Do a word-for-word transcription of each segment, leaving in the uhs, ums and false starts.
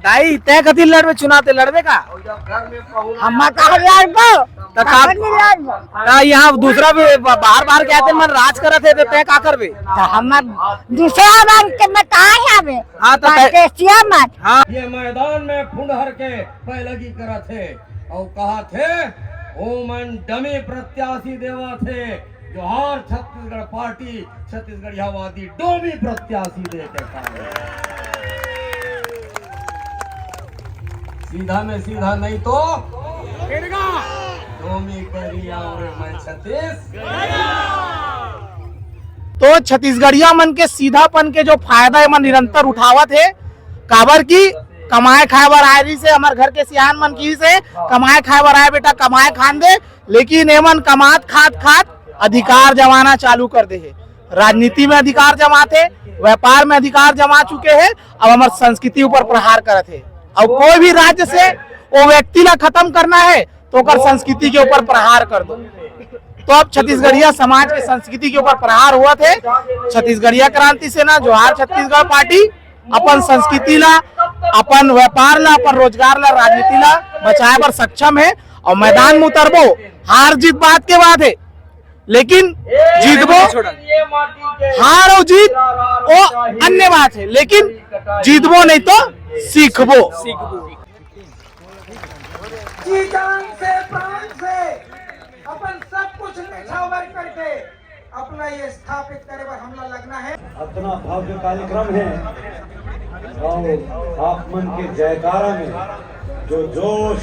ताई, तैं कथी लड़बे चुनाव, ते लड़बे का? हम कहाँ लड़बो? त का, हम नहीं लड़बो। त यहाँ दूसरा भी ब-, बाहर बाहर के आते मन राज करत हे, ते तैं का करबे? त हम दूसरा बार के में कहाँ जाबे? हाँ, त तै- परदेसिया मन। हाँ। ये मैदान में फुंडहर के पैलगी करत हे और कहा थे, ओमन डमी प्रत्याशी देवा थे, जोहार छत्तीसगढ़ पार्टी, छत्तीसगढ़ियावादी डोमी प्रत्याशी दे के काम। सीधा में सीधा नहीं तो डोमी करिया और मैं छत्तीस। तो छत्तीसगढ़िया मन के सीधापन के जो फायदा एमन निरंतर उठावत हे, काबर कि कमाए खाए बर आए रहिस हे, हमर घर के सियान मन किहिस हे, कमाए खाए बर आए बेटा, कमाए खान दे, लेकिन एमन कमात खात खात अधिकार जमाना चालू कर दे हे। राजनीति में अधिकार जमात हे, व्यापार में अधिकार जमा चुके हे, अब हमर संस्कृति ऊपर प्रहार करत हे। अब कोई भी राज्य से वो व्यक्ति ला खत्म करना है तो ओकर संस्कृति के ऊपर प्रहार कर दो। तो अब छत्तीसगढ़िया समाज के संस्कृति के ऊपर प्रहार होवत हे। छत्तीसगढ़िया क्रांति सेना, जोहार छत्तीसगढ़ पार्टी अपन संस्कृति ला, अपन व्यापार ला, अपन रोजगार ला, राजनीति ला बचाए बर सक्षम हे और मैदान में उतरबो। हार जीत बात के बात हे, लेकिन जीतबो। हार और जीत वो अन्य बात हे, लेकिन जीतबो नहीं तो सीखबो। जी जान से प्राण से अपन सब कुछ निछावर करके अपना ये स्थापित करे बर हमला लगना है। अतना भव्य कार्यक्रम है और आप मन के जयकारा में जो जोश,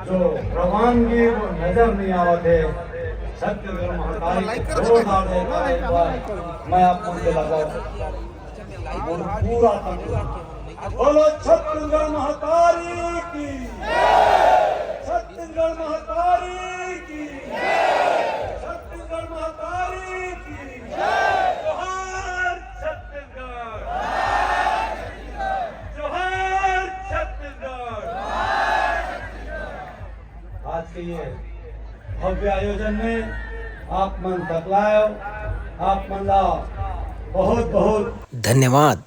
जो रवानगी वो नजर नहीं आवत है। छत्तीसगढ़ महतारी के जोरदार जयकारा एक बार मैं आप मन के लगा और पूरा तंत्र। बोलो छत्तीसगढ़ महतारी की, छत्तीसगढ़ महतारी की, छत्तीसगढ़ महतारी की। जोहार छत्तीसगढ़, जोहार छत्तीसगढ़। आज के ये भव्य आयोजन में आप मन सकलाय हो, आप मन ला बहुत बहुत धन्यवाद।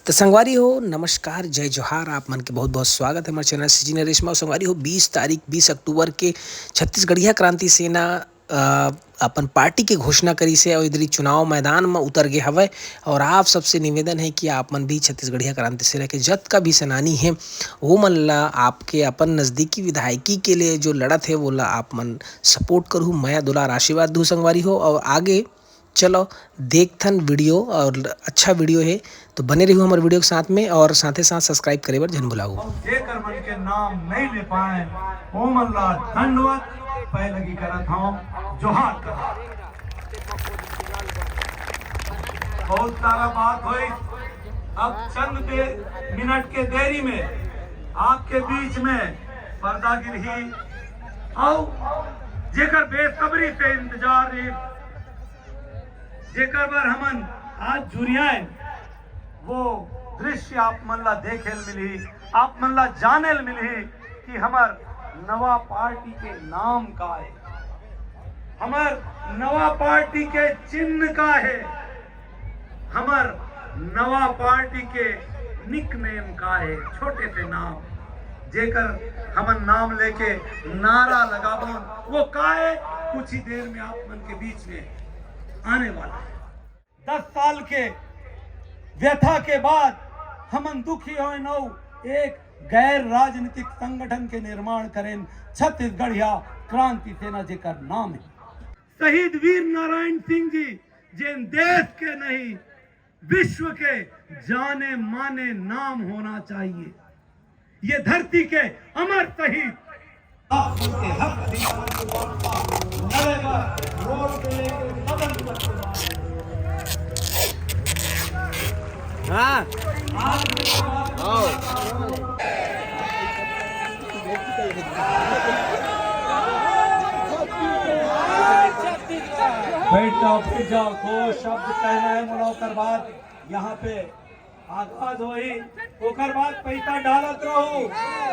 तो संगवारी हो, नमस्कार, जय जोहार, आप मन के बहुत बहुत स्वागत है हमारे चैनल सीजी नरेश में। और संगवारी हो, बीस तारीख, बीस अक्टूबर के छत्तीसगढ़िया क्रांति सेना अ, अपन पार्टी के घोषणा करिस हे और इधर ही चुनाव मैदान में उतर गए हवय। और आप सबसे निवेदन है कि आप मन भी छत्तीसगढ़िया क्रांति सेना के जतका भी सेनानी हे, वो मन ला आपके अपन नजदीकी विधायकी के लिए जो लड़त हे, वो ला आप मन सपोर्ट करू, मया दुलार आशीर्वाद दू संगवारी हो। और आगे चलो देखथन वीडियो, और अच्छा वीडियो है, तो बने रहियो हमर वीडियो के साथ में और साथे साथ सब्सक्राइब करे बर झन भुलाहू। अउ जेकर मन के नाम नहीं ले पाए, ओमन ला दंडवत पैलगी करत हौं, जोहार करत। बहुत सारा बात होई, अब चंद दे, मिनट के देरी में आपके बीच में पर्दा गिरही, अउ जेकर बेसब्री से इंतजार रही, जेकर बर हमन आज जुरियाएन, वो दृश्य आप मन ला देखे ल मिलही, आप मन ला जाने ल मिलही कि हमर नवा पार्टी के नाम का हे, हमर नवा पार्टी के चिन्ह का हे, हमर नवा पार्टी के निकनेम का हे, छोटे से नाम, जेकर हमन नाम लेके नारा लगाबोन, वो का हे, कुछ ही देर में आप मन के बीच में आने वाला है। दस साल के व्यथा के बाद हमन दुखी होएन अउ एक गैर राजनीतिक संगठन के निर्माण करेन, छत्तीसगढ़िया क्रांति सेना, जेकर नाम है शहीद वीर नारायण सिंह जी, जेन देश के नहीं, विश्व के जाने माने नाम होना चाहिए। ये धरती के अमर शहीद। आप सबके हक अधिकार की वार्ता लड़े बर रोड पे लेके सदन तक के बात। हाँ। आज के बाद आओ। बैठ जाओ, बैठ जाओ, दो शब्द कहना है, मुलाकात बाद यहाँ पे आगाज होही, ओकर बाद पैसा डालत रहू,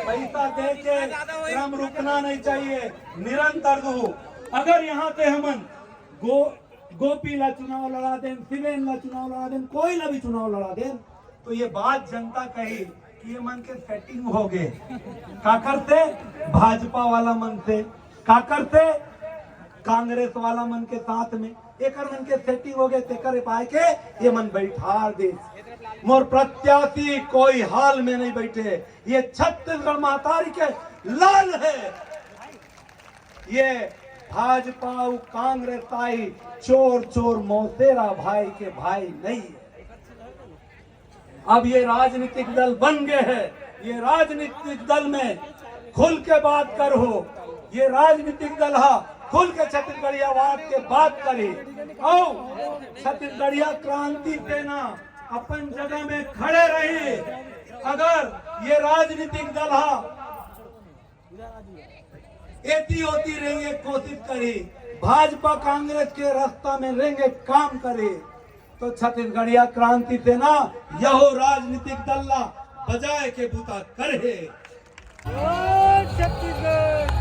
पैसा दे के क्रम रुकना नहीं चाहिए, निरंतर रहू। अगर यहाँ से हमन गो, गोपी ला चुनाव लड़ा देन, शिवेन ला चुनाव लड़ा देन, कोई ला भी चुनाव लड़ा देन, तो ये बात जनता कही ये मन के सेटिंग हो गए। काकर से? भाजपा वाला मन से। काकर से? कांग्रेस वाला मन के साथ में। एकर मन के सेटिंग हो गए, तेकर पाए के ये मन बैठार दे। मोर प्रत्याशी कोई हाल में नहीं बैठे, ये छत्तीसगढ़ महतारी के लाल है। ये भाजपा अउ कांग्रेस आई चोर चोर मौसेरा भाई के भाई नहीं है। अब ये राजनीतिक दल बन गए हैं, ये राजनीतिक दल में खुल के बात करो। ये राजनीतिक दल हा खुल के छत्तीसगढ़ियावाद के बात करी अउ छत्तीसगढ़िया क्रांति सेना अपन जगह में खड़े रही। अगर ये राजनीतिक दल हा एती ओती रेंगे कोशिश करी, भाजपा कांग्रेस के रास्ता में रेंगे काम करे, तो छत्तीसगढ़िया क्रांति सेना यहो राजनीतिक दल ला बजाए के बूता करहे। जोहार छत्तीसगढ़।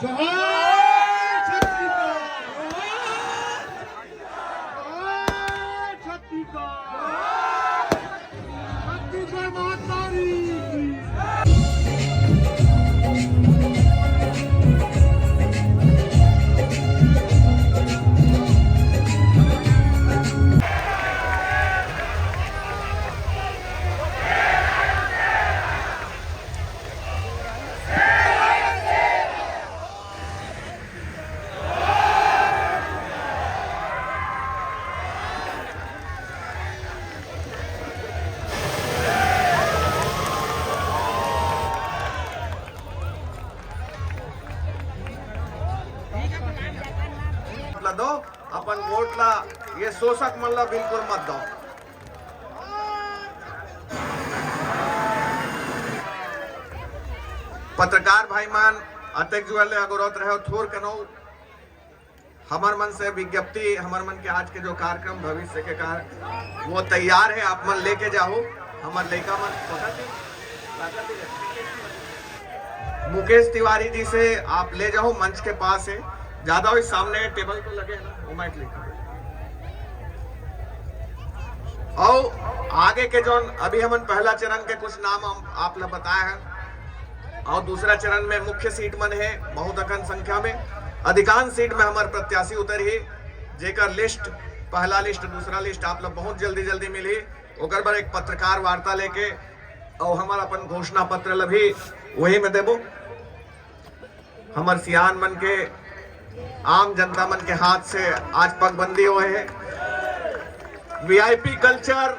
जोहार छत्तीसगढ़। छत्तीसगढ़ महतारी की। ला दो, अपन वोट ला ये शोषक मन ला बिल्कुल मत दो। पत्रकार भाई मन अतेक जुआर ले अगोरत रहे, थोर कनो हमर मन से विज्ञप्ति, हमर मन के आज के जो कार्यक्रम भविष्य के कार-, वो तैयार है, आप मन लेके जाओ। हमर लइका मन पकड़ के, मुकेश तिवारी जी से आप ले जाओ, मंच के पास है, ज्यादा वही सामने टेबल को लगे है ना, वो माइक लेके। और आगे के जो अभी हमन पहला चरण के कुछ नाम हम आप ला बताए हैं, और दूसरा चरण में मुख्य सीट मन है बहुत अकन संख्या में, अधिकांश सीट में हमर प्रत्याशी उतरही, जेकर लिस्ट, पहला लिस्ट, दूसरा लिस्ट आप ला बहुत जल्दी जल्दी मिलही। ओकर बर एक पत्रकार वार्ता लेके और हमर अपन घोषणा पत्र ला भी वही में देबो। हमर सियान मन के, आम जनता मन के हाथ से आज पगबंदी होए है। वीआईपी कल्चर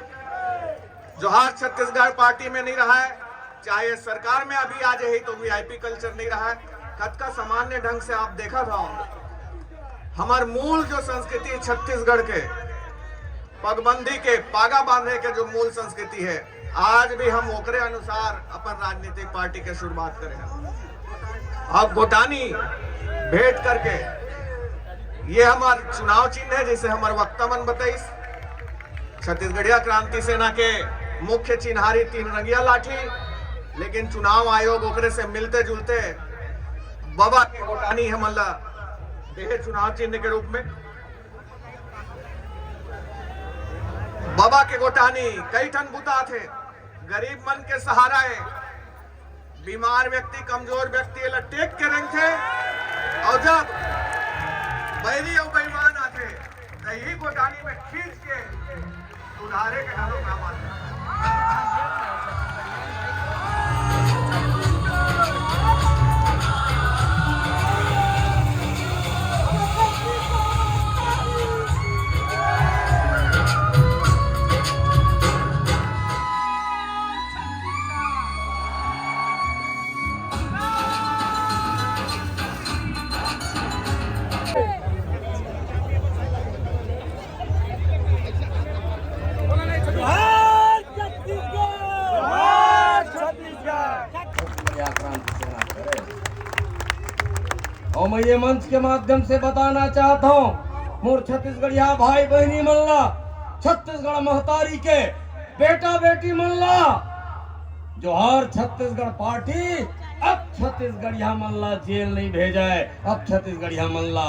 जोहार छत्तीसगढ़ पार्टी में नहीं रहा है, चाहे सरकार में अभी आ जाए तो वीआईपी कल्चर नहीं रहा है। कतका सामान्य ढंग से आप देखा था, हमार मूल जो संस्कृति छत्तीसगढ़ के, पगबंदी के, पागा बांधे के जो मूल संस्कृति है, आज भी हम ओकरे अनुसार अपन राजनीतिक पार्टी के शुरुआत करे हैं। अब घोटानी भेंट करके, ये हमार चुनाव चिन्ह है, जैसे हमार वक्ता मन बताइस। छत्तीसगढ़िया क्रांति सेना के मुख्य चिन्हारी तीन रंगिया लाठी, लेकिन चुनाव आयोग ओकरे से मिलते जुलते बबा के घोटानी हमन ला देहे चुनाव चिन्ह के रूप में। बबा के गोटानी कई ठन बुता थे, गरीब मन के सहारा है। बीमार व्यक्ति, कमजोर व्यक्ति एला टेक के रेंगथे, और जब बैरी और बेईमान आथे, त यही गोटानी में खींच के उधारे के घलो काम आथे। और मैं ये मंच के माध्यम से बताना चाहत हौं, मोर छत्तीसगढ़िया भाई बहिनी मन ला, छत्तीसगढ़ महतारी के बेटा बेटी मन ला, जोहार छत्तीसगढ़ पार्टी अब छत्तीसगढ़िया मन ला जेल नहीं भेजय, अब छत्तीसगढ़िया मन ला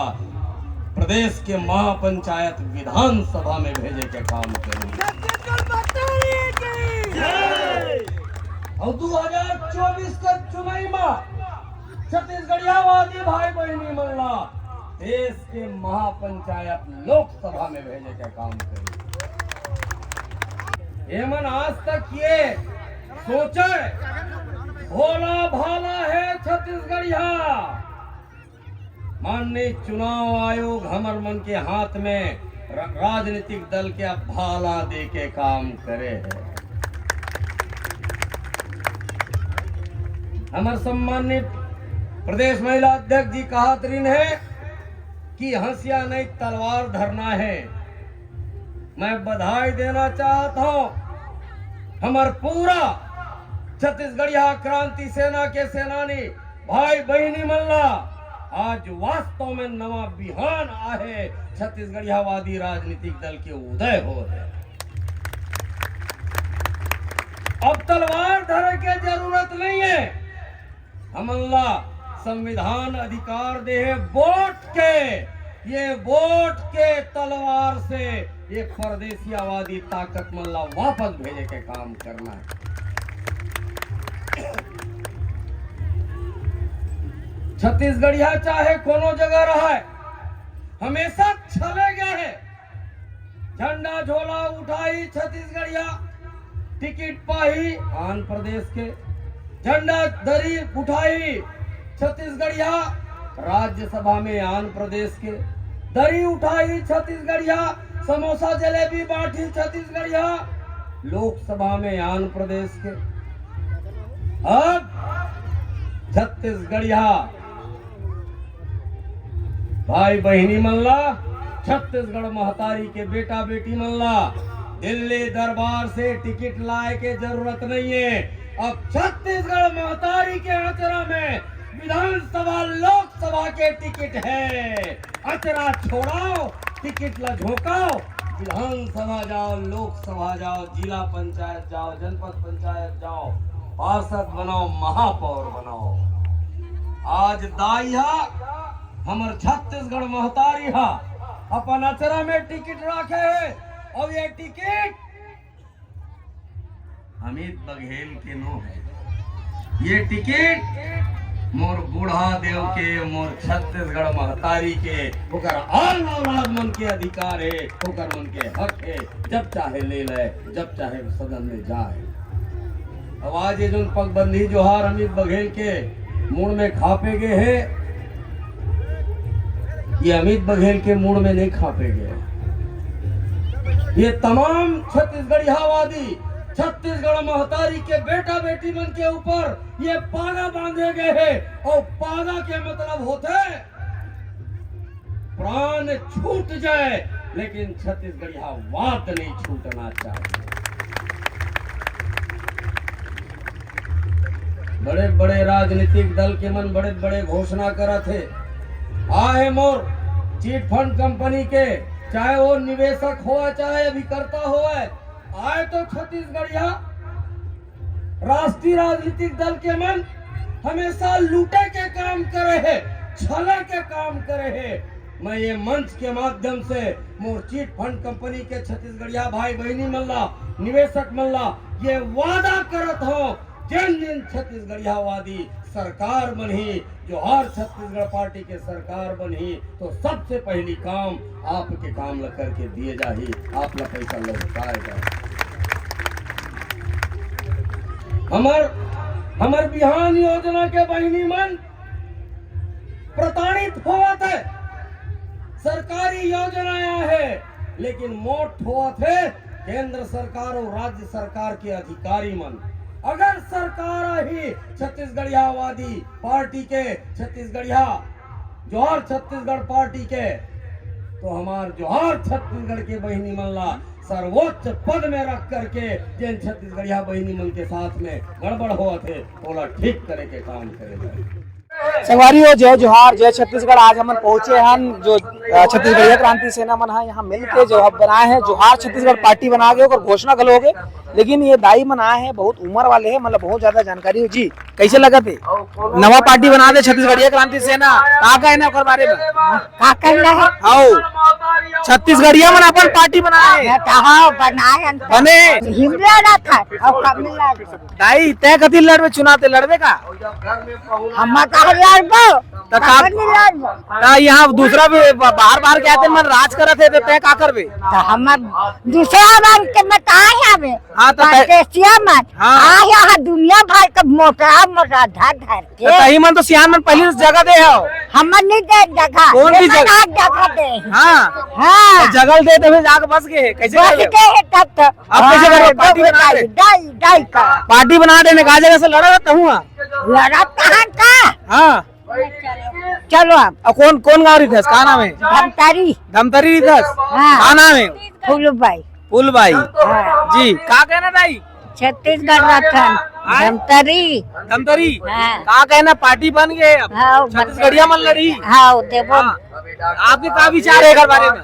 प्रदेश के महापंचायत विधानसभा में भेजे के काम करी। और दू हजार चौबीस के चुनाई में छत्तीसगढ़ियावादी भाई बहिनी मन ला देश के महापंचायत लोकसभा में भेजे के काम करी। एमन आज तक ये सोचे भोला भाला है छत्तीसगढ़िया। माननीय चुनाव आयोग हमर मन के हाथ में र-, राजनीतिक दल के अब भाला दे के काम करे है। हमर सम्मानित प्रदेश महिला अध्यक्ष जी कहत रहिन है कि हंसिया नहीं तलवार धरना है। मैं बधाई देना चाहत हौं हमर पूरा छत्तीसगढ़िया क्रांति सेना के सेनानी भाई बहिनी मन ला। आज वास्तव में नवा बिहान आहे, छत्तीसगढ़ियावादी राजनीतिक दल के उदय होय हे। अब तलवार धरे के जरूरत नहीं है। हमन ला संविधान अधिकार दे हे वोट के, ये वोट के तलवार से ये परदेसियावादी ताकत मन ला वापस भेजे के काम करना है। छत्तीसगढ़िया चाहे कोनो जगह रहे, हमेशा छले गए हे। झंडा झोला उठाही छत्तीसगढ़िया, टिकट पाही आंध्र प्रदेश के। झंडा दरी उठाही छत्तीसगढ़िया, राज्यसभा में आंध्र प्रदेश के। दरी उठाही छत्तीसगढ़िया, समोसा जलेबी बांटी छत्तीसगढ़िया, लोकसभा में आंध्र प्रदेश के। अब छत्तीसगढ़िया भाई बहिनी मन ला, छत्तीसगढ़ महतारी के बेटा बेटी मन ला दिल्ली दरबार से टिकट लाए के जरूरत नहीं है। अब छत्तीसगढ़ महतारी के अचरा में विधानसभा लोकसभा के टिकट है। अचरा छोड़ाओ, टिकट ला झोंकाओ, विधानसभा जाओ, लोकसभा जाओ, जिला पंचायत जाओ, जनपद पंचायत जाओ, पार्षद बनाओ, महापौर बनाओ। आज दाई हा हमर छत्तीसगढ़ महतारी हा अपन अचरा में टिकट राखे हे, और ये टिकट अमित बघेल के नो है। ये टिकट मोर बूढ़ा देव के, मोर छत्तीसगढ़ महतारी के, ओकर आन औलाद मन के अधिकार है, ओकर मन के हक है, जब चाहे ले ले, जब चाहे सदन में जाए। अब आज ये जोन पगबंदी जोहार अमित बघेल के मुड़ में खापे गए है, ये अमित बघेल के मुड़ में नहीं खापे गए। ये तमाम छत्तीसगढ़ियावादी छत्तीसगढ़ महतारी के बेटा बेटी मन के ऊपर ये पागा बांधे गए है, और पागा के मतलब होते प्राण छूट जाए, लेकिन छत्तीसगढ़ियावाद नहीं छूटना चाहिए। बड़े बड़े राजनीतिक दल के मन बड़े बड़े घोषणा करत हे, आए मोर चिट फंड कंपनी के, चाहे वो निवेशक होवय, चाहे अभिकर्ता होवय, आए तो छत्तीसगढ़िया राष्ट्रीय राजनीतिक दल के मन हमेशा लूटे के काम करे हे, छले के काम करे हे। मैं ये मंच के माध्यम से मोर चिट फंड कंपनी के छत्तीसगढ़िया भाई बहिनी मन ला, निवेशक मन ला ये वादा करत हूँ, जिन दिन छत्तीसगढ़ियावादी सरकार बनही, जोहार छत्तीसगढ़ पार्टी के सरकार बनही, तो सबसे पहली काम आपके काम ला करके दिए जाही, आप ला पैसा लौटाए जाए। हमर हमर बिहान योजना के बहिनी मन प्रताड़ित होवत हे, सरकारी योजना आए हे लेकिन मोट होवत हे केंद्र सरकार और राज्य सरकार के अधिकारी मन। अगर सरकार आही छत्तीसगढ़ियावादी पार्टी के, छत्तीसगढ़िया जोहार छत्तीसगढ़ पार्टी के, तो हमार जोहार छत्तीसगढ़ के बहिनी मन ला सर्वोच्च पद में रख करके जेन छत्तीसगढ़िया बहिनी मन के साथ में गड़बड़ होवत हे, ओला ठीक करे के काम करे जाए। संगवारी हो, जय जोहार, जय छत्तीसगढ़। आज हमन पहुंचे हन जो, अ, छत्तीसगढ़िया क्रांति सेना मन ह यहाँ मिल के जो अब बनाए हे जोहार छत्तीसगढ़ पार्टी बना के ओकर घोषणा घलो हो गे। लेकिन ये दाई मन आए हे, बहुत उम्र वाले हे, मतलब बहुत ज्यादा जानकारी हो जी। कैसे लगत हे नवा पार्टी बना दे छत्तीसगढ़िया क्रांति सेना, का कहना ओकर बारे में? का कहना हे? आओ, छत्तीसगढ़िया मन अपन पार्टी बनाए। मैं तो हाँ, बनाए हन। बने। हिमला ना था, अब कम लड़। दाई, तय कथी लड़बे चुनाव, ते लड़बे का? हम का लड़बो? त का? अपन नहीं लड़बो। त यहाँ दूसरा भी ब-, बाहर बाहर के आते मन राज करत हे, त तय का करबे? तो हम दूसरा बार के बताए हमें। हाँ, तो तय- परदेसिया मन। हाँ। आ यहाँ दुनिया भर के मोटा मोटा धर धर के। त तही मन तो सियान मन पहली से जगह दे हो। हमन नहीं दे जगह। कौन भी ये जगह? मन आज जगह दे। हाँ। हाँ। त जगह दे देवे, जाके बस गए, कैसे बस कर ले? के है तब तो। अब कैसे हाँ, करबे? पार्टी बना दे। दाई, दाई का। पार्टी बना दे ने का जगह से लड़ा रहता हूँ। लड़ा कहाँ का? हाँ। चलो अब। अब कौन, कौन गाँव रिथस? का नाम हे? धमतरी। धमतरी रिथस? हाँ। का नाम हे? फूलबाई। फूलबाई। हाँ। जी, का कहना दाई? छत्तीसगढ़ रतन। हाँ? धमतरी। धमतरी? हाँ। का कहना, पार्टी बन गए अब? हाँ, बन छत्तीसगढ़िया मन लड़ी? हाँ, देबो। हाँ। आपके का विचार हे एकर बारे में?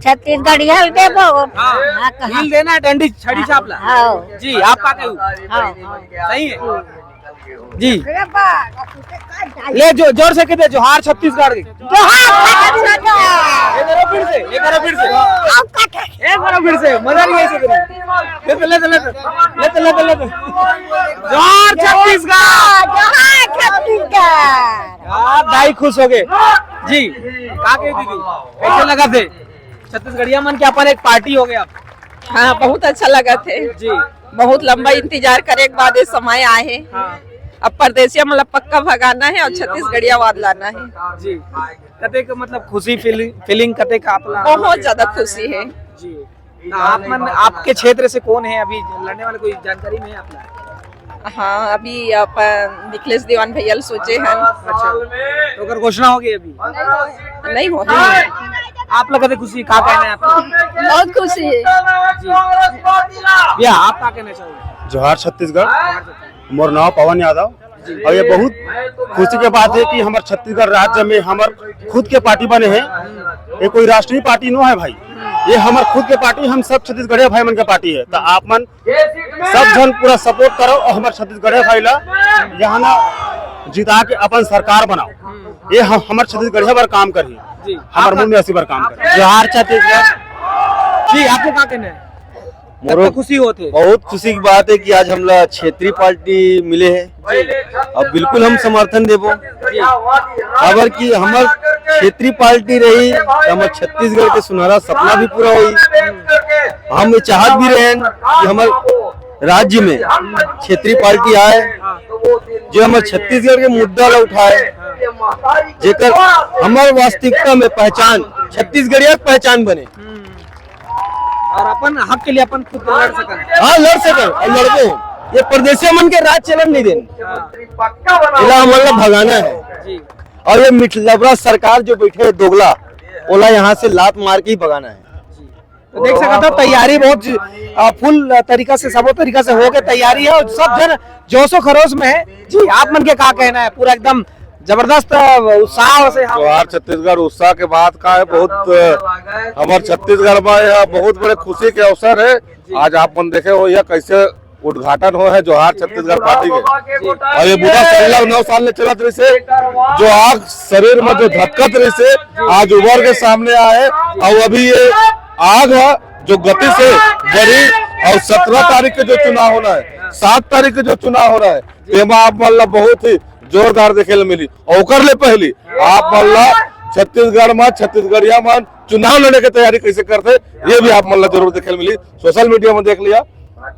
छत्तीसगढ़िया ल देबो। हाँ। हाँ, कहाँ? ढील देना हे, डंडी छड़ी छाप ला। हाँ। जी, आप का कहू? हाँ, हाँ। सही हे? जी। ले जो, जोर से कह दे, जोहार छत्तीसगढ़ की। जोहार छत्तीसगढ़। एक बार फिर से, एक बार फिर से। एक बार फिर से, मजा नहीं आया। ले तो, ले तो, ले तो। ले तो, ले तो, ले तो। जोहार छत्तीसगढ़। जोहार छत्तीसगढ़। हाँ, दाई खुश हो गए। जी, का कही दीदी? कैसे लगथे? छत्तीसगढ़िया मन के अपन एक पार्टी हो गया। हाँ, बहुत अच्छा लगथे। जी। बहुत लंबा इंतजार करे के बाद ये समय आए हे। हाँ। अब परदेसिया मतलब पक्का भगाना हे और छत्तीसगढ़ियावाद लाना हे। जी। कतेक मतलब खुशी फीलिंग, फीलिंग कतेक आप ला? बहुत ज्यादा खुशी हे। जी। तो आप मन, आपके क्षेत्र से कौन हे अभी लड़ने वाले, कोई जानकारी में हे आप ला? हाँ, अभी अपन मिथिलेश दीवान भैया ल सोचे हन। अच्छा, तो ओकर घोषणा हो गई अभी? नहीं हो। आप लोग कते खुशी, का कहना हे आपको? बहुत खुशी हे। जी। भैया, आप का कहना चाहोगे? जोहार छत्तीसगढ़, मोर नाम पवन यादव। और ये बहुत खुशी के बात हे कि हमर छत्तीसगढ़ राज्य में हमर खुद के पार्टी बने हे। ये कोई राष्ट्रीय पार्टी नो हे भाई, ये हमर खुद के पार्टी, हम सब छत्तीसगढ़िया भाई मन के पार्टी हे। तो आप मन सब झन पूरा सपोर्ट करो और हमर छत्तीसगढ़िया भाई ला यहाँ ना जिता के अपन सरकार बनाओ। ये हम, हमर छत्तीसगढ़िया बर काम करही, जी। हमर आप मूल निवासी बर काम करही। जोहार छत्तीसगढ़। जी, आपको का कहना हे? मोरो कतका खुशी होथे? बहुत खुशी की बात हे कि आज हमला क्षेत्रीय पार्टी मिले हे। अब बिल्कुल हम समर्थन देबो, काबर कि हमर क्षेत्रीय पार्टी रही त हमर छत्तीसगढ़ के सुनहरा सपना भी पूरा होही। हम ये चाहत भी रहेन कि हमर राज्य में क्षेत्रीय पार्टी आए, जो हमर छत्तीसगढ़ के मुद्दा ला उठाए, जेकर हमर वास्तविकता में पहचान, छत्तीसगढ़िया के पहचान बने। और अपन हक के लिए अपन खुद लड़ सकन। हाँ, लड़ सकन, और लड़बो। ये परदेसिया मन के राज चलन नहीं देन। हाँ। इला हमन ला भगाना हे। जी। और ये मिठलबरा सरकार जो बैठे हे दोगला, ओला यहाँ से लात मार के ही भगाना हे। तो देख सकत हो, तैयारी बहुत, अ, फुल तरीका से, सबो तरीका से हो के तैयारी है और सब जन जोशो खरोश में है। जी, आप मन के का कहना है? पूरा एकदम जबरदस्त, अ, उत्साह से। जोहार छत्तीसगढ़। उत्साह के बात का है, बहुत, अ, हमर छत्तीसगढ़ में यह बहुत बड़े खुशी के अवसर है। आज आप मन देखे हो यह कैसे उद्घाटन हो है जोहार छत्तीसगढ़ पार्टी के। और ये बुरा सल्ला नौ साल ले चलत रहिसे, जो आग शरीर में जो धधकत रहिसे, आज उबर के सामने आए। और अभी ये आग है जो गति से बढ़ी। और सत्रह तारीख के जो चुनाव होना है, सात तारीख के जो चुनाव होना है, तेमा आप मन ला बहुत ही जोरदार देखे ला मिली। और ओकर ले पहली आप मन ला छत्तीसगढ़ में छत्तीसगढ़िया मन चुनाव लड़े के तैयारी कैसे करते, ये भी आप मन ला जरूर देखे ला मिली। सोशल मीडिया में देख लिया,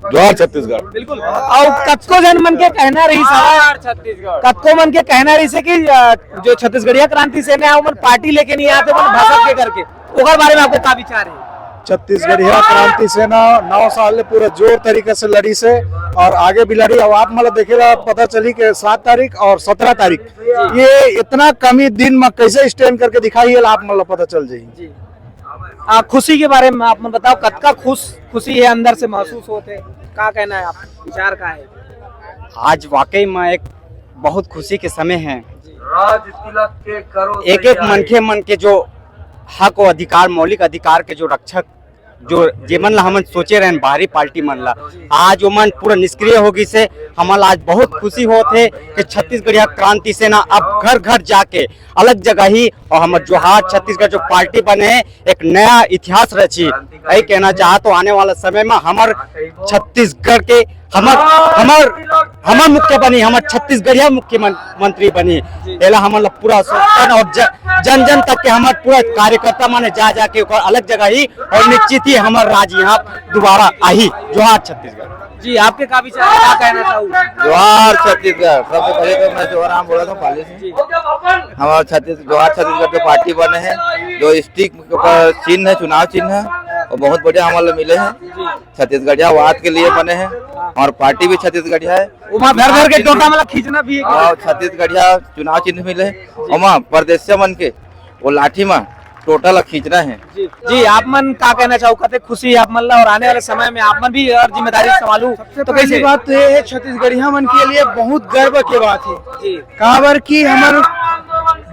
जोहार छत्तीसगढ़। बिल्कुल। और कतको जन मन के कहना रहिस हवय, जोहार छत्तीसगढ़। कतको मन के कहना रहिस हे कि, अ, जो छत्तीसगढ़िया क्रांति सेना है, ओमन पार्टी लेके नहीं आते, ओमन भसक के करके। ओकर बारे में आपके का विचार है? छत्तीसगढ़िया क्रांति सेना नौ साल ले पूरा जोर तरीका से लड़िस हे और आगे भी लड़ी। अब आप मन ला देखे ला पता चली कि सात तारीख और सत्रह तारीख, ये इतना कमी दिन में कैसे स्टैंड करके दिखाही, ये ला आप मन ला पता चल जाही। जी। आ, खुशी के बारे में आप मन बताओ, कतका खुश, खुशी है, अंदर से महसूस होत है, का कहना है आप, विचार का है? आज वाकई में एक बहुत खुशी के समय है। एक एक मनखे मन के जो हक और अधिकार, मौलिक अधिकार के जो रक्षक, जो जेमन ला हमन सोचे रहन बाहरी पार्टी मन ला, आज ओमन पूरा निष्क्रिय हो गिस हे। हमन ला आज बहुत खुशी होत हे कि छत्तीसगढ़िया क्रांति सेना अब घर घर जाके अलग जगह ही और हमर जोहार छत्तीसगढ़ जो पार्टी बने हे, एक नया इतिहास रची। यही कहना चाहत हो, आने वाला समय में हमर छत्तीसगढ़ के, हमर, हमर, हमर मुख्य बनी, हमर छत्तीसगढ़िया मुख्यमंत्री बनी। एला हमन ला पूरा सोचन और ज-, जन जन तक के हमर पूरा कार्यकर्ता माने जा जाके ओकर अलग जगह ही और निश्चित ही हमर राज यहाँ दोबारा आही। जोहार छत्तीसगढ़। जी, आपके का विचार है, क्या कहना चाहूँ? जोहार छत्तीसगढ़। सबसे पहले तो मैं जोहार राम बोला था पाली से। जी। हमारा छत्तीस, जोहार छत्तीसगढ़ जो पार्टी बने हैं, जो स्टिक के ऊपर चिन्ह है, चुनाव चिन्ह है, वो बहुत बढ़िया हमन ला मिले हैं। छत्तीसगढ़िया वाद के लिए बने हैं और पार्टी भी छत्तीसगढ़िया है। ओमा धर धर के टोटा वाला खींचना भी है। और छत्तीसगढ़िया चुनाव चिन्ह मिले हैं। ओमा परदेसिया मन के वो लाठी मा टोटा ला खींचना है। जी, जी, आप मन का कहना चाहू, कते खुशी है आप मन ला और आने वाले समय में आप मन भी और जिम्मेदारी संभालू, तो पहली कैसे? बात तो ये है, छत्तीसगढ़िया मन के लिए बहुत गर्व के बात है। जी। काबर कि हमर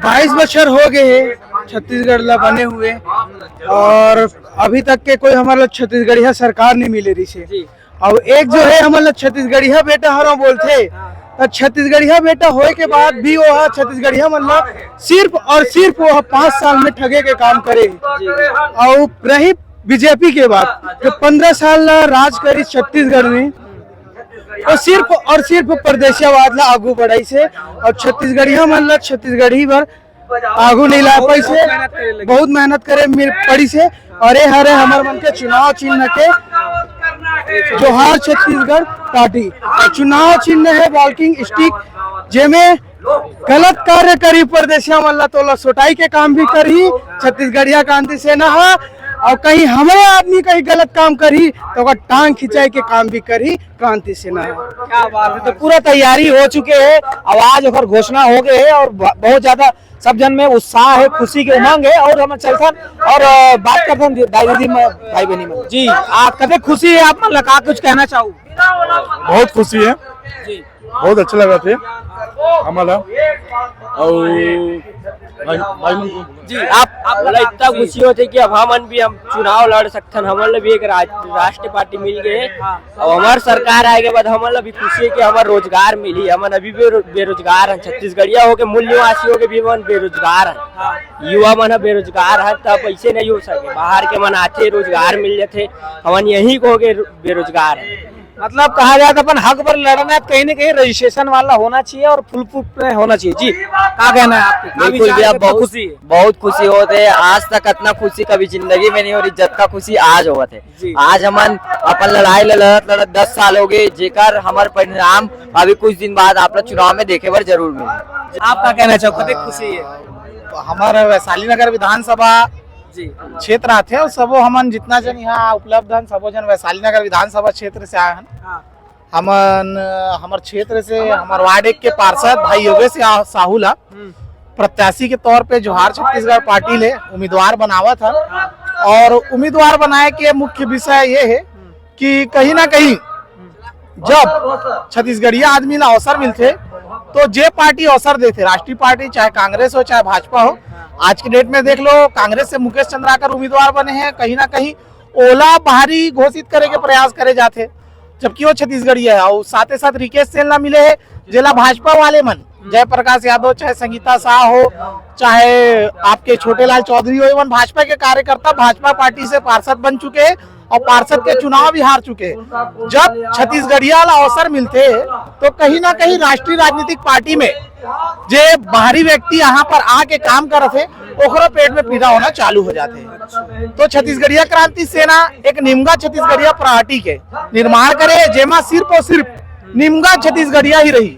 बाईस बछर हो गए है छत्तीसगढ़ ला बने हुए, और अभी तक के कोई हमर ला छत्तीसगढ़िया सरकार नहीं मिले रहिस हे। जी। अब एक जो है हमर ला छत्तीसगढ़िया बेटा हरो बोलथे, त छत्तीसगढ़िया बेटा होए के बाद भी वो ह छत्तीसगढ़िया मन ला सिर्फ और सिर्फ वो ह पाँच साल में ठगे के काम करे। जी। और रही बीजेपी के बात, जो पंद्रह साल ला राज करी छत्तीसगढ़ में, वो सिर्फ और सिर्फ परदेसियावाद ला आगू बढ़ाइस हे और छत्तीसगढ़िया मन ला छत्तीसगढ़ी बर आगू नहीं ला पाइस हे, बहुत मेहनत करे मिल पड़िस हे। और ये हरे हमर मन के चुनाव चिन्ह के जोहार छत्तीसगढ़ पार्टी। और चुनाव चिन्ह है वॉकिंग स्टिक, जेमे गलत कार्य करी परदेसिया मन ला, तोला सोटाई के काम भी करही छत्तीसगढ़िया क्रांति सेना हा। और कहीं हमरे आदमी कहीं गलत काम करही तो ओकर टांग खिंचाई के काम भी करही क्रांति सेना हा। क्या बात है, तो पूरा तैयारी हो चुके है, आवाज ओकर घोषणा हो गए है और ब-, बहुत ज्यादा सब जन में उत्साह है, खुशी के उमंग है। और हम चलथन और, अ, बात करथन दाई दीदी में, भाई बहनी में। जी, आप कते खुशी है, आप मन ला का कुछ कहना चाहू? बहुत खुशी है, जी। बहुत अच्छा लगा थे हमला। और भाई, भाई मन को जी, आप, आप मोला इतना खुशी होथे कि अब हमन भी हम चुनाव लड़ सकथन, हमन ला भी एक राज-, राष्ट्रीय पार्टी मिल गए है। अब हमार सरकार आए के बाद हमन ला भी खुशी है कि हमार रोजगार मिली। हमन अभी बेरो-, बेरोजगार हन, छत्तीसगढ़िया होके, मूल निवासी होके भी हमन बेरोजगार हन। युवा मन ह बेरोजगार हन, तब ऐसे नहीं हो सके। बाहर के मन आथे, रोजगार मिल जाथे, हमन यहीं को होके बेरोजगार हन। मतलब कहा जाए तो अपन हक बर लड़ना है, कहीं ना कहीं रजिस्ट्रेशन वाला होना चाहिए और फुल प्रूफ में होना चाहिए। जी, का कहना है आपके? का बिल्कुल विचार भैया, है? बहुत, खुशी है। बहुत खुशी होत है। आज तक इतना खुशी कभी जिंदगी में नहीं हो रही, जतका खुशी आज होवत है। जी। आज हमन अपन लड़ाई ल लड़त लड़त दस साल हो गए, जेकर हमर परिणाम अभी कुछ दिन बाद आप लोग चुनाव में देखे बर जरूर मिले। आप का कहना चाहो, कते खुशी है? हमर वैशाली नगर विधानसभा जी। क्षेत्र आथे, और सबो हमन जितना जन यहाँ उपलब्ध हन, सबो जन वैशाली नगर विधानसभा क्षेत्र से आए हन। हाँ। हमन, हमर क्षेत्र से हमर वार्ड एक के पार्षद भाई योगेश या-, साहू ला हम्म। प्रत्याशी के तौर पे जोहार छत्तीसगढ़ पार्टी ले उम्मीदवार बनावत हन। हाँ। और उम्मीदवार बनाए के मुख्य विषय ये है कि कहीं ना कहीं जब छत्तीसगढ़िया आदमी ला अवसर मिलथे, तो जे पार्टी अवसर देथे, राष्ट्रीय पार्टी, चाहे कांग्रेस हो, चाहे भाजपा हो, आज के डेट में देख लो, कांग्रेस से मुकेश चंद्राकर उम्मीदवार बने हैं, कहीं ना कहीं ओला बाहरी घोषित करे के प्रयास करे जाथे, जबकि वो छत्तीसगढ़िया है। और साथे साथ रिकेश सेन ला मिले है, जेला भाजपा वाले मन, जयप्रकाश यादव, चाहे संगीता शाह हो, चाहे आपके छोटे लाल चौधरी हो, एमन भाजपा के कार्यकर्ता, भाजपा पार्टी से पार्षद बन चुके हैं और पार्षद के चुनाव भी हार चुके हैं। जब छत्तीसगढ़िया ला अवसर मिलथे, तो कहीं ना कहीं राष्ट्रीय राजनीतिक पार्टी में जे बाहरी व्यक्ति यहाँ पर आके काम करत हे, ओकरो पेट में पीड़ा होना चालू हो जाथे। तो छत्तीसगढ़िया क्रांति सेना एक निमगा छत्तीसगढ़िया पार्टी के निर्माण करे, जेमा सिर्फ और सिर्फ निमगा छत्तीसगढ़िया ही रही।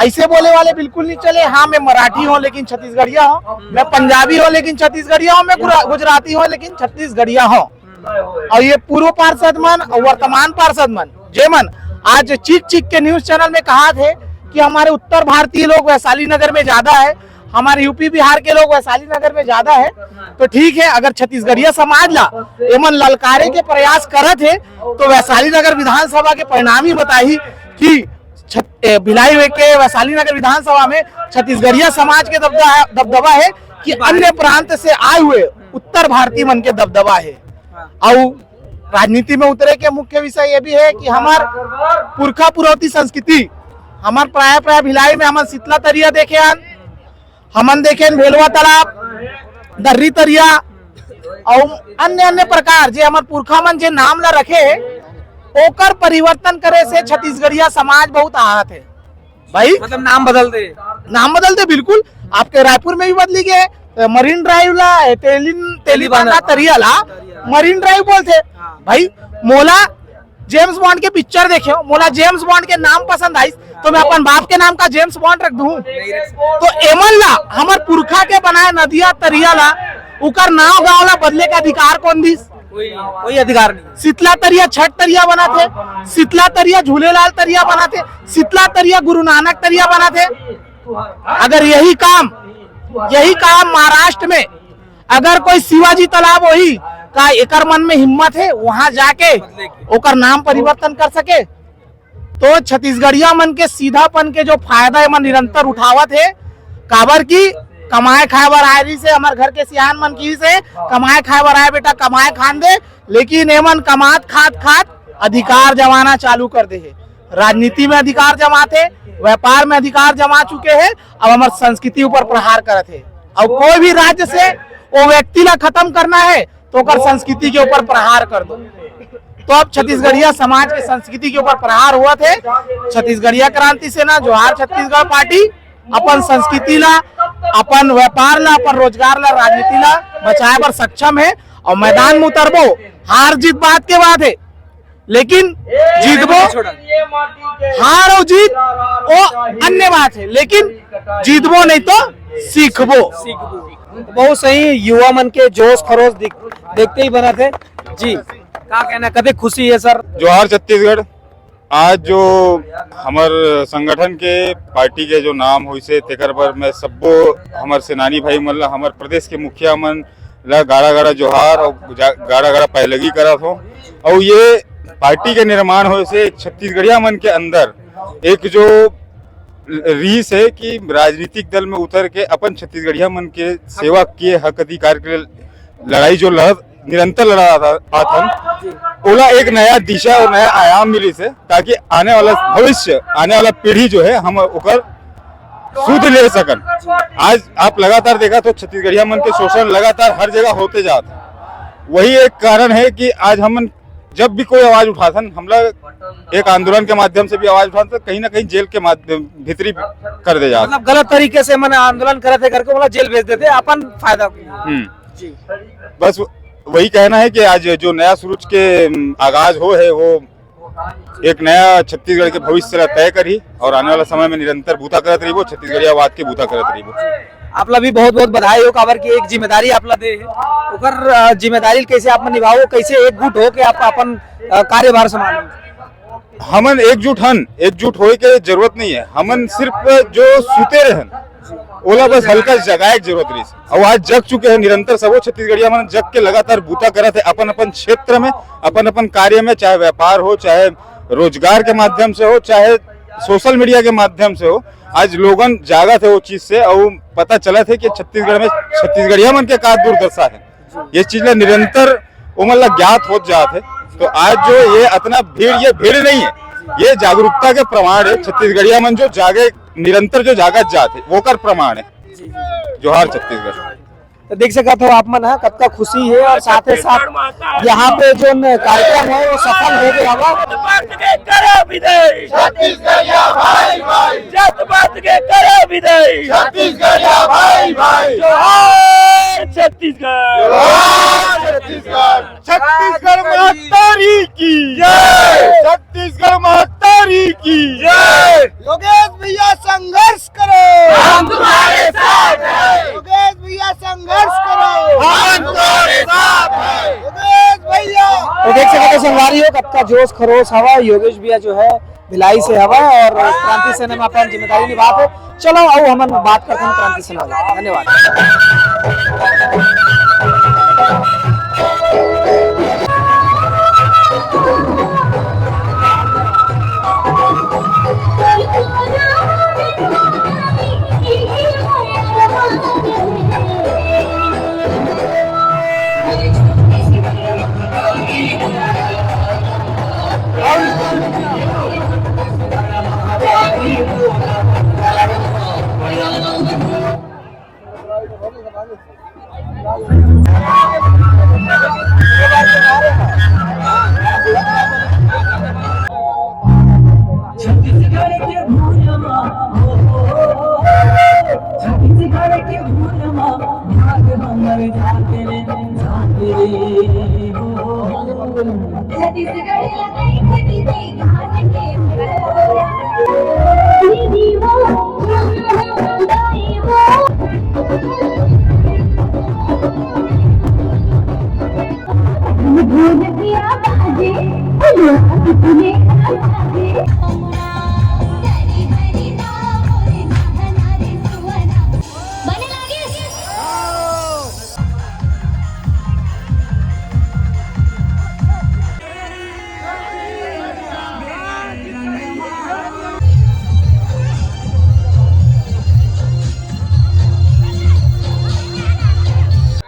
ऐसे बोले वाले बिल्कुल नहीं चले, हाँ, मैं मराठी हूँ लेकिन छत्तीसगढ़िया हूँ, मैं पंजाबी हूँ लेकिन छत्तीसगढ़िया हूँ, मैं गुरा-, गुजराती हूँ लेकिन छत्तीसगढ़िया हूँ। और ये पूर्व पार्षद मन और वर्तमान पार्षद मन, जे मन आज चीख चीख के न्यूज चैनल में कहा थे कि हमारे उत्तर भारतीय लोग वैशाली नगर में ज्यादा है, हमारे यूपी बिहार के लोग वैशाली नगर में ज्यादा है, तो ठीक है, अगर छत्तीसगढ़िया समाज ला एमन ललकारे के प्रयास करत है, तो वैशाली नगर विधानसभा के परिणाम ही बताही कि छत-, ए, भिलाई के वैशाली नगर विधानसभा में छत्तीसगढ़िया समाज के दबदा-, दबदबा है कि अन्य प्रांत से आए हुए उत्तर भारतीय मन के दबदबा है। और राजनीति में उतरे के मुख्य विषय ये भी है कि हमार पुरखा पुरौती संस्कृति, हमार प्राय प्राय भिलाई में हमन शीतला तरिया देखे हन, हमन देखे हन भेलवा तालाब, दर्री तरिया और अन्य अन्य प्रकार जे हमर पुरखा मन जे नाम ला रखे हे, ओकर परिवर्तन करे से छत्तीसगढ़िया समाज बहुत आहत है भाई। मतलब नाम बदल दे। नाम बदल दे, बिल्कुल। आपके रायपुर में भी बदली गए, मरीन ड्राइव ला, तेलिन, तेली बांधा तरिया ला मरीन ड्राइव बोलथे। हाँ। भाई, मोला जेम्स बॉन्ड के पिक्चर देखे हो, मोला जेम्स बॉन्ड के नाम पसंद आइस, तो मैं अपन बाप के नाम का जेम्स बॉन्ड रख दूं? तो एमन ला, हमर पुरखा के बनाए नदिया तरिया ला, उकर नाव गांव ला बदले के अधिकार कौन दिस? कोई, कोई अधिकार नहीं। शीतला तरिया छठ तरिया बनाथे, शीतला तरिया झूलेलाल तरिया बनाथे, शीतला तरिया गुरु नानक तरिया बनाथे। अगर यही काम, यही काम महाराष्ट्र में अगर कोई शिवाजी तालाब होही, का एकर मन में हिम्मत है वहां जाके ओकर नाम परिवर्तन कर सके? तो छत्तीसगढ़िया मन के सीधापन के जो फायदा एमन निरंतर उठावत हे, काबर कि कमाए खाए बर आए रहिस हे, हमर घर के सियान मन कहिस हे, "कमाए खाए बर आए बेटा, कमाए खान दे।" लेकिन एमन कमात खात खात अधिकार जमाना चालू कर दे हे। राजनीति में अधिकार जमात हे, व्यापार में अधिकार जमा चुके हे, अब हमर संस्कृति ऊपर प्रहार करत हे। अब कोई भी राज्य से वो व्यक्ति ला खत्म करना है, तो ओकर संस्कृति के ऊपर प्रहार कर दो। तो अब छत्तीसगढ़िया समाज के संस्कृति के ऊपर प्रहार होवत हे। छत्तीसगढ़िया क्रांति सेना, जोहार छत्तीसगढ़ पार्टी अपन संस्कृति ला, अपन व्यापार ला, अपन रोजगार ला, राजनीति ला बचाए बर सक्षम हे और मैदान में उतरबो। हार जीत बात के बात हे, लेकिन जीतबो, हार और जीत वो अन्य बात है, लेकिन जीतबो नहीं तो सीखबो। बहुत सही, युवा मन के जोश खरोश दिख, देखते ही बनत हे। जी, का कहना, कते खुशी है सर? जोहार छत्तीसगढ़। आज जो हमर संगठन के, पार्टी के जो नाम होइसे, तेकर बर मैं सब्बो हमर सेनानी भाई मन ला, हमर प्रदेश के मुखिया मन ला गाड़ा गाड़ा जोहार और जा-, गाड़ा गाड़ा पैलगी करत हो। और ये पार्टी के निर्माण होए से एक छत्तीसगढ़िया मन के अंदर एक जो रीस है कि राजनीतिक दल में उतर के अपन छत्तीसगढ़िया मन के सेवा के हक अधिकार के लिए लड़ाई जो लड़त, निरंतर लड़ा आथन, ओला एक नया दिशा और नया आयाम मिलिस हे, ताकि आने वाला भविष्य, आने वाला पीढ़ी जो है, हम ओकर सुध ले सकन। आज आप लगातार देखा तो छत्तीसगढ़िया मन के शोषण लगातार हर जगह होते जात हे। वही एक कारण है कि आज हमन जब भी कोई आवाज उठाथन, हमला एक आंदोलन के माध्यम से भी आवाज उठाथन, तो कहीं ना कहीं जेल के माध्यम, भीतरी कर दे जात। मतलब गलत तरीके से मन आंदोलन करत हे करके ओला जेल भेज देते अपन फायदा के लिए। हम्म। जी। बस वही कहना है कि आज जो नया सूरज के, अम, आगाज हो है, वो एक नया छत्तीसगढ़ के भविष्य ला तय करही और आने वाला समय में निरंतर बूता करत रहिबो, छत्तीसगढ़ियावाद के बूता करत रहिबो। आप ला भी बहुत बहुत बधाई हो, काबर की एक जिम्मेदारी आप ला दे हे, ओकर, अ, जिम्मेदारी कैसे आप मन निभाओ, कैसे एकजुट हो के आप अपन, अ, कार्यभार संभालो? हमन एकजुट हन, एकजुट होए के जरूरत नहीं है। हमन सिर्फ जो सुते रहन, ओला बस हल्का जगाए के जरूरत रहिस। अउ आज जग चुके हे निरंतर, सबो छत्तीसगढ़िया मन जग के लगातार बूता करत हे अपन अपन क्षेत्र में, अपन अपन कार्य में, चाहे व्यापार हो, चाहे रोजगार के माध्यम से हो, चाहे सोशल मीडिया के माध्यम से हो। आज लोगन जागत हे वो चीज से, अउ पता चलत हे कि छत्तीसगढ़ में छत्तीसगढ़िया मन के का दुर्दशा हे। ये चीज ला निरंतर ओमन ला ज्ञात होत जात हे। तो आज जो ये अतना भीड़, ये भीड़ नहीं है, ये जागरूकता के प्रमाण है। छत्तीसगढ़िया मन जो जागे, निरंतर जो जागत जात है, वोकर प्रमाण है। जोहार छत्तीसगढ़। तो देख सकत हो आप मन ह, कतका खुशी है और साथ ही साथ यहाँ पे जो न कार्यक्रम है वो सफल हो गया हवा। बात के करे विदाई। छत्तीसगढ़िया भाई भाई। जात बात के करे विदाई। छत्तीसगढ़िया भाई भाई। जोहार छत्तीसगढ़। जोहार छत्तीसगढ़। छत्तीसगढ़ महतारी की जय। छत्तीसगढ़ महतारी की जय। योगेश भैया संघर्ष करो। हम तुम्हारे साथ हैं। योगेश भैया संघर्ष करो। हम तुम्हारे साथ हैं। योगेश भैया। तो देख सकत हो संगवारी हो, कतका जोश खरोश हवा। योगेश भैया जो है भिलाई से हवा और क्रांति सेना में अपन जिम्मेदारी निभात हे। चलो, अउ हमन बात करते हैं क्रांति सेना वाले। धन्यवाद। छत्तीसगढ़ के भूलमा, हो, हो, हो, हो, छत्तीसगढ़ के भूलमा, भाग हमर जात रे, जात रे, हो, हो, हो। छत्तीसगढ़ लड़ाई करी रे घाट के।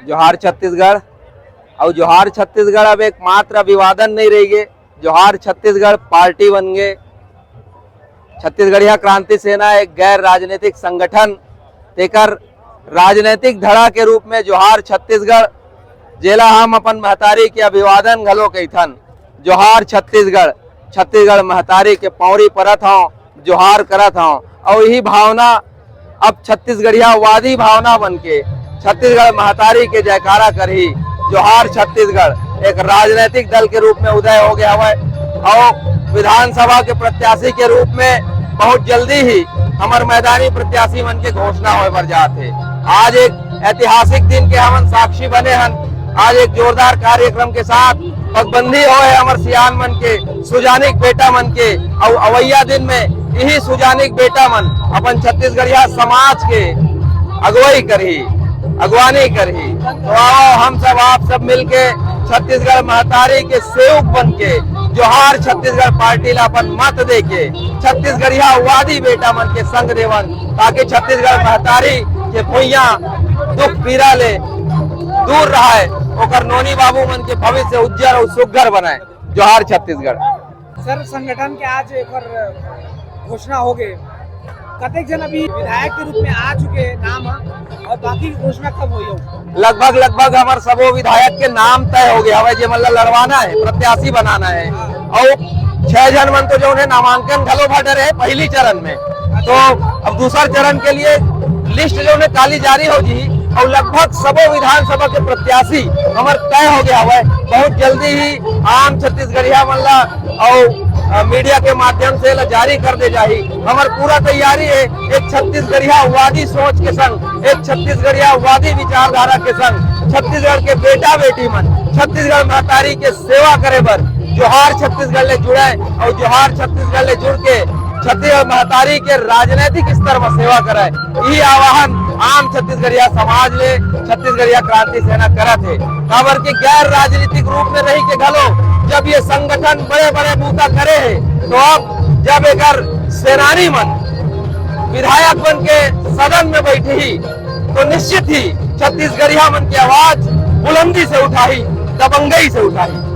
जोहार छत्तीसगढ़। अउ जोहार छत्तीसगढ़ अब एकमात्र अभिवादन नहीं रहिगे, जोहार छत्तीसगढ़ पार्टी बन गे। छत्तीसगढ़िया क्रांति सेना एक गैर राजनीतिक संगठन, तेकर राजनीतिक धड़ा के रूप में जोहार छत्तीसगढ़, जेला हम अपन महतारी के अभिवादन घलो कहिथन। जोहार छत्तीसगढ़, छत्तीसगढ़ महतारी के पौरी परत हौं, जोहार करत हौं। अउ यही भावना अब छत्तीसगढ़ियावादी भावना बन के छत्तीसगढ़ महतारी के जयकारा करही। जोहार छत्तीसगढ़ एक राजनीतिक दल के रूप में उदय हो गया हवय अउ विधानसभा के प्रत्याशी के रूप में बहुत जल्दी ही हमर मैदानी प्रत्याशी मन के घोषणा होय बर जात हे। आज एक ऐतिहासिक दिन के हमन साक्षी बने हन। आज एक जोरदार कार्यक्रम के साथ पगबंदी होए हमर सियान मन के, सुजानिक बेटा मन के, अउ अवैया दिन में यही सुजानिक बेटा मन अपन छत्तीसगढ़िया समाज के अगुवाई करही, अगुवानी करही। तो आओ हम सब, आप सब मिलके छत्तीसगढ़ महतारी के सेवक बन के जोहार छत्तीसगढ़ पार्टी ला अपन मत दे के छत्तीसगढ़ियावादी बेटा मन के संग देवन, ताकि छत्तीसगढ़ महतारी के भुइयां दुख पीड़ा ले दूर रहे, ओकर नोनी बाबू मन के भविष्य उज्जर अउ सुघर बनाए। जोहार छत्तीसगढ़। सर, संगठन के आज एक बार घोषणा हो गए, कतेक जन अभी विधायक के रूप में आ चुके हैं नाम ह, और बाकी घोषणा कब होई? लगभग, लगभग हमर सबो विधायक के नाम तय हो गया हवय, जेमन ला लड़वाना है, प्रत्याशी बनाना है। और छह जन मन तो जो उन्हें नामांकन घलो भर डरे हैं पहली चरण में, तो अब दूसर चरण के लिए लिस्ट जो उन्हें काली जारी हो जी, और लगभग सबो विधानसभा के प्रत्याशी हमर तय हो गया हवय। बहुत जल्दी ही आम छत्तीसगढ़िया मन ला और, अ, मीडिया के माध्यम से एला जारी कर दे जाही। हमर पूरा तैयारी है एक छत्तीसगढ़ियावादी सोच के संग, एक छत्तीसगढ़ियावादी विचारधारा के संग छत्तीसगढ़ के बेटा बेटी मन छत्तीसगढ़ महतारी के सेवा करे बर जोहार छत्तीसगढ़ ले जुड़े और जोहार छत्तीसगढ़ ले जुड़ के छत्तीसगढ़ महतारी के राजनीतिक स्तर म सेवा करे। ई आह्वान आम छत्तीसगढ़िया समाज ले छत्तीसगढ़िया क्रांति सेना करत हे, काबर के गैर राजनीतिक रूप में रही के घलो जब ये संगठन बड़े बड़े बूता करे हे, तो अब जब एकर सेनानी मन विधायक बन के सदन में बैठही, तो निश्चित ही छत्तीसगढ़िया मन के आवाज बुलंदी से उठाही, दबंगई से उठाही।